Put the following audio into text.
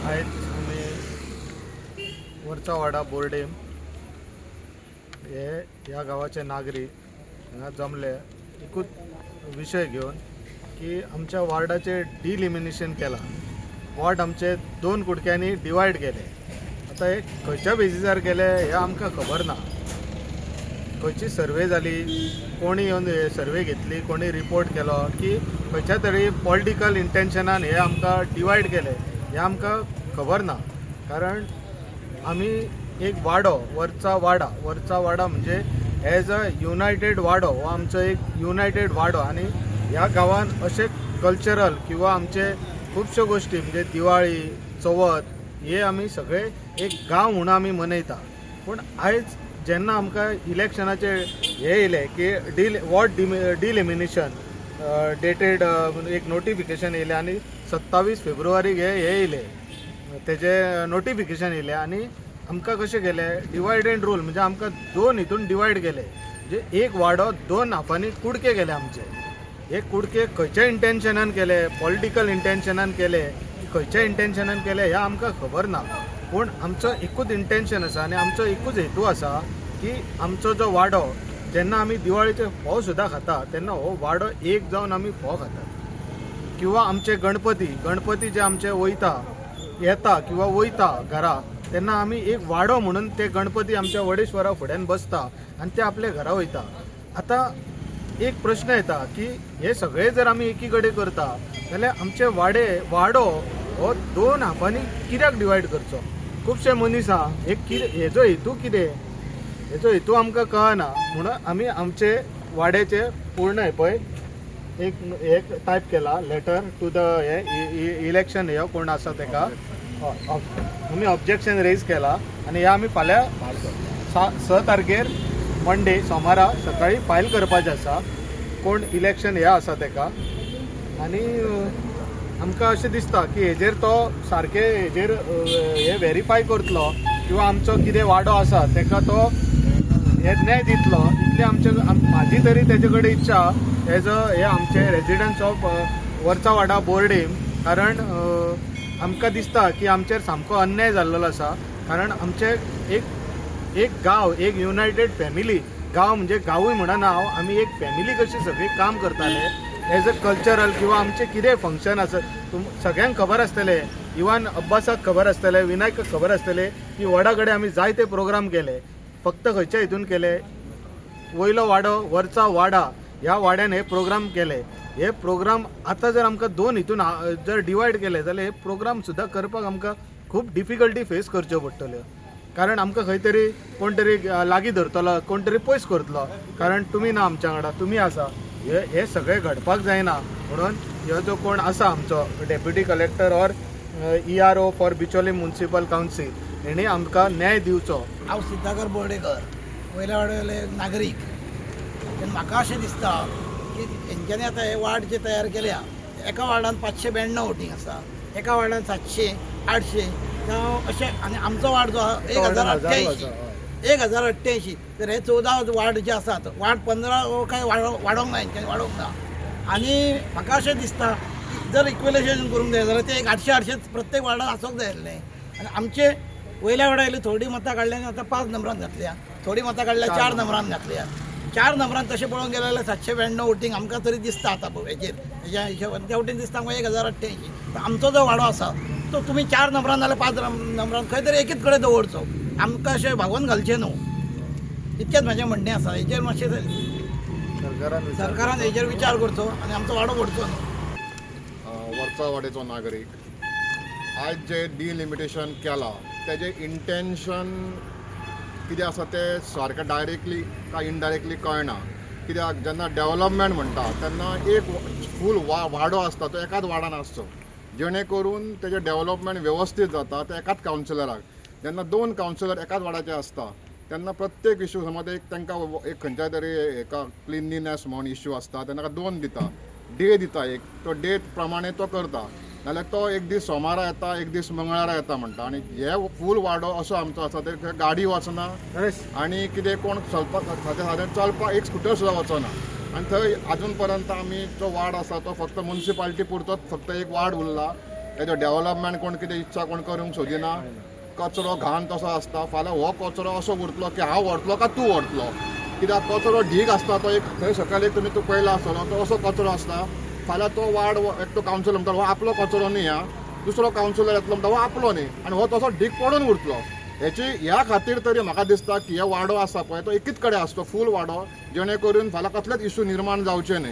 आयज आमी वरचा वाडा बोर्डेम हे ह्या गांवाचे नागरीक हांगा जमले एकूच विशय घेवन की आमच्या वार्डाचें डिलिमिनेशन केलां. वॉर्ड आमचे दोन कुडक्यांनी डिवायड केले. आतां हे खंयच्या बेजीसार केले हें आमकां खबर ना. खंयची सर्वे जाली, कोणी येवन सर्वे घेतली, कोणी रिपोर्ट केलो की खंयच्या तरी पॉलिटिकल इंटेन्शनान हे आमकां डिवायड केले हें आमकां खबर ना. कारण आमी एक वाडो, वरचा वाडा, वरचा वाडा म्हणजे एज अ युनायटेड वाडो, हो आमचो एक युनायटेड वाडो. आनी ह्या गांवान अशे कल्चरल किंवा आमचे खुबश्यो गोश्टी म्हणजे दिवाळी, चवथ हे आमी सगळे एक गांव म्हणून आमी मनयता. पूण आयज जेन्ना आमकां इलेक्शनाचे हे येयले की डि वॉर्ड डिलिमिनेशन डेटेड एक नोटिफिकेशन येयलें आनी 27 फेब्रुवारीक हे हे येयलें, तेजे नोटिफिकेशन येयलें. आनी आमकां कशें केलें, डिवायड एंड रूल, म्हणजे आमकां दोन हितून डिवायड केले, म्हणजे एक वाडो दोन हाफांनी कुडके केले आमचे. हे कुडके खंयच्या इंटेन्शनान केले, पॉलिटिकल इंटेन्शनान केले की खंयच्या इंटेन्शनान केले हें आमकां खबर ना. पूण आमचो एकूच इंटेन्शन आसा आनी आमचो एकूच हेतू आसा की आमचो जो वाडो, जेन्ना आमी दिवाळेचे फोव सुद्दां खाता तेन्ना हो वाडो एक जावन आमी फोव खातात, किंवा आमचे गणपती, गणपती जे आमचे वयता येता किंवा वयता घरा तेन्ना आमी एक वाडो म्हणून ते गणपती आमच्या वडेश्वरा फुड्यान बसता आनी ते आपल्या घरा वयता. आतां एक प्रश्न येता की हे सगळे जर आमी एकी कडेन करता जाल्यार आमचे वाडे वाडो हो दोन हाफांनी कित्याक डिवायड करचो? खुबशे मनीस आहा, हे कितें, हेजो हेतू कितें, हेजो हेतू आमकां कळना. म्हणून आमी आमचे वाड्याचे पूर्ण हे पळय एक एक टायप केला लेटर टू the हे इलेक्शन हे कोण आसा तेका आमी ऑब्जेक्शन रेज केला. आनी हे आमी फाल्यां 6 तारखेर मंडे, सोमारा सकाळी फायल करपाचें आसा, कोण इलेक्शन हे आसा तेका. आनी आमकां अशें दिसता की हेजेर तो सारकें हेजेर हे व्हेरीफाय करतलो किंवा आमचो कितें वाडो आसा तेका तो हे न्याय दितलो, इतलें आमचे म्हाजी तरी तेजे कडेन इच्छा एज अ हे आमचे रेजिडंट्स ऑफ वरचा वाडा बोर्डीम. कारण आमकां दिसता की आमचेर सामको अन्याय जाल्लो आसा. कारण आमचे एक एक गांव, एक युनायटेड फॅमिली, गांव म्हणजे गांवूय म्हणना हांव, आमी एक फॅमिली कशी सगळी काम करताले एज अ कल्चरल किंवा आमचें कितें फंक्शन आसत, सगळ्यांक खबर आसतलें, इवन अब्बासाक खबर आसतलें, विनायकाक खबर आसतलें की वडा कडेन आमी जायते प्रोग्राम केले. फक्त खंयच्या हितून केले? वयलो वाडो, वरचा वाडा, ह्या वाड्यान हे प्रोग्राम केले. हे प्रोग्राम आतां जर आमकां दोन हितून जर डिवायड केले जाल्यार हे प्रोग्राम सुद्दां करपाक आमकां खूब डिफिकल्टी फेस करच्यो पडटल्यो. कारण आमकां खंय तरी कोण तरी लागीं धरतलो, कोण तरी पयस करतलो, कारण तुमी ना आमच्या वांगडा, तुमी आसा. हे हे सगळें घडपाक जायना. म्हणून ह्यो जो कोण आसा आमचो Deputy Collector or ERO for Bicholim Municipal Council, हेणी आमकां न्याय दिवचो. हांव सिद्धाकर बोर्डेकर, वयल्या वाड्यावयले नागरीक. तेन्ना म्हाका अशें दिसता की तेंच्यांनी आतां हे वार्ड जे तयार केल्या, एका वार्डान 592 वोटींग आसा, एका वार्डान 700, 800 जावं अशें. आनी आमचो वार्ड जो आहा 1000 हजार 88. आसा, 1088. तर हे 14 वार्ड जे आसात, वार्ड 15 काय वाडोवंक ना हेंच्यांनी, वाडोवंक ना. आनी म्हाका अशें दिसता की जर इक्वलायझेशन करूंक जाय जाल्यार ते एक 800 800 प्रत्येक वार्डान आसूंक जाय आसलें. आनी आमचे वयल्या वाड्या वयली थोडी मतां काडल्या आनी आतां पांच नंबरान घातल्या, थोडी मतां काडल्या, चार नंबरान घातल्या. चार नंबरान तशें पळोवंक गेले जाल्यार 792 वोटींग आमकां तरी दिसता. आतां पळय हेजेर हेज्या हिशोबान त्या वटेन दिसता आमकां 1088. आमचो जो वाडो आसा तो तुमी चार नंबरान जाल्यार पांच नंबरान खंय तरी एकीच कडेन दवरचो, आमकां अशें भागोवन घालचें न्हू. इतकेंच म्हाजें म्हणणें आसा. हेजेर मातशें सरकारान विचार सरकारान हेजेर विचार करचो आनी आमचो वाडो व्हरचो न्हू. वरचावाडेचो नागरीक. आयज जे डिलिमिटेशन केलां तेजें इंटेन्शन कितें आसा तें सारकें डायरेक्टली काय इनडायरेक्टली कळना. कित्याक जेन्ना डेवलपमेंट म्हणटा तेन्ना एक फूल वाडो आसता तो एकाच वार्डान आसचो, जेणे करून तेजें डेवलपमेंट वेवस्थीत जाता तें एकाच कावन्सिलराक. जेन्ना दोन कावन्सिलर एकाच वार्डाचे आसता तेन्ना प्रत्येक इशू, समज एक तांकां एक खंयच्या तरी एका क्लिनलीनेस म्हण इशू आसता तेन्ना दोन दिता, डे दिता एक, तो डे प्रमाणे तो करता. नाल्यार तो एक दीस सोमारा येता, एक दीस मंगळारा येता म्हणटा. आनी हे फूल वाडो असो आमचो आसा ते खंय गाडी वचना आनी कितें कोण चलपाक, सादें सादें चलपाक एक स्कुटर सुद्दां वचना. आनी थंय आजून पर्यंत आमी जो वार्ड आसा तो फक्त मुन्सिपालिटी पुरतोच फक्त एक वार्ड उरला. तेजो डेवलपमेंट कोण कितें इत्सा कोण करूंक सोदिना. कचरो घाण तसो आसता. फाल्यां हो कचरो असो उरतलो की हांव व्हरतलो काय तूं व्हरतलो, कित्याक कचरो ढीग आसता तो एक थंय सकयल एक तुमी तूं पळयला आसतलो, तो असो कचरो आसता. फाल्यां तो वार्ड एकटो कावन्सिलर म्हणटा हो आपलो कचरो न्ही, हा दुसरो कावन्सिलर येतलो म्हणटा हो आपलो न्ही, आनी हो तसो ढीग पडून उरतलो. हेची ह्या खातीर तरी म्हाका दिसता की हे वाडो आसा पळय तो एकीच कडेन आसचो, फूल वाडो, जेणे करून फाल्यां कसलेच इशू निर्माण जावचे न्ही.